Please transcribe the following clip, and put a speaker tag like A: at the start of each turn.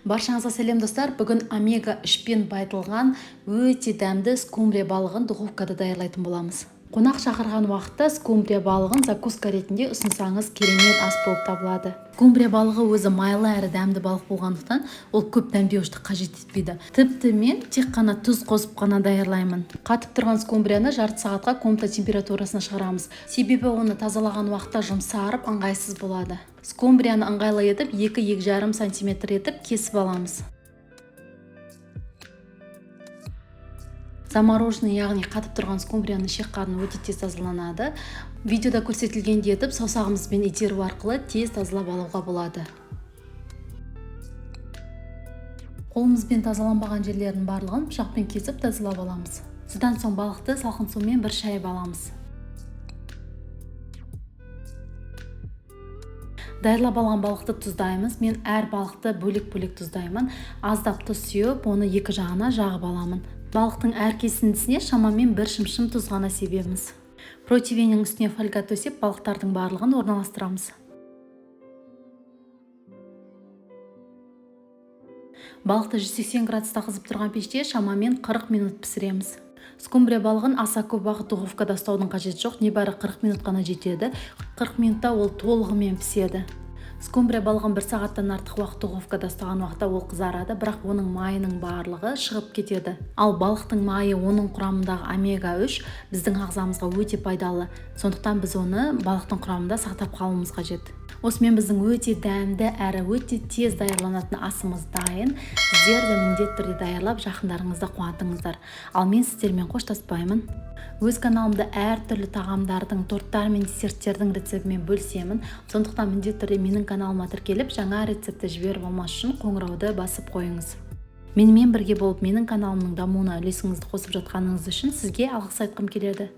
A: Баршаңызға сәлем, достар! Бүгін омега 3-пен байытылған өте дәмді скумбрия балығын духовкада даярлайтын боламыз. Қонақ шақырған уақытта скумбрия балығын закуска ретінде ұсынсаңыз, керемет ас болып табылады. Скумбрия балығы өзі майлы әрі дәмді балық болғандықтан, ол көп дәмдеуішті қажет етпейді. Тіпті мен тек қана тұз қосып қана даярлаймын. Қатып тұрған скумбрияны жарты сағатқа комната температурасына шығарамыз. Себебі оны тазалаған уақытта жұмсарып, ыңғайсыз болады. Скумбрияны ыңғайлы етіп 2-2,5 сантиметр етіп кесіп аламыз. Замороженный, яғни қатып тұрған скумбрияның ішек қарны өте тез тазаланады. Видеода көрсетілгендей етіп саусағымызбен итеру арқылы тез тазалап алуға болады. Қолымызбен тазаланбаған жерлерінің барлығын пышақпен кесіп тазалап аламыз. Содан соң балықты салқын сумен бір шайып аламыз. Даярлап алған балықты тұздаймыз. Мен әр балықты бөлек-бөлек тұздаймын. Аздап тұз сеуіп, оны екі жағына жағып аламын. Балықтың әр кесіндісіне шамамен бір шымшым тұз ғана себеміз. Противеннің үстіне фольга төсеп, балықтардың барлығын орналастырамыз. Балықты 180 градуста қызып тұрған пеште шамамен 40 минут пісіреміз. Скумбрия балығын аса көп уақыт духовкада ұстаудың қажеті жоқ, небәрі 40 минут қана жетеді. 40 минутта ол толығымен піседі. Скумбрия балығын бір сағаттан артық уақыт духовкада ұстаған уақытта ол қызарады, бірақ оның майының барлығы шығып кетеді. Ал балықтың майы, оның құрамындағы омега 3 біздің ағзамызға өте пайдалы. Сондықтан біз оны балықтың құрамында сақтап қалуымыз қажет. Осымен біздің өте дәмді әрі өте тез даярланатын асымыз дайын. Сіздер де міндетті түрде даярлап, жақындарыңызды қуантыңыздар. Ал мен сіздермен қоштаспаймын. Өз каналымда әртүрлі тағамдардың, торттар мен десерттердің рецептімен бөлісемін. Сондықтан міндетті түрде менің каналыма тіркеліп, жаңа рецептті жіберіп алмас үшін қоңырауды басып қойыңыз. Менімен бірге болып, менің каналымның дамуына үлесіңізді қосып жатқаныңыз үшін сізге алғыс айтқым келеді.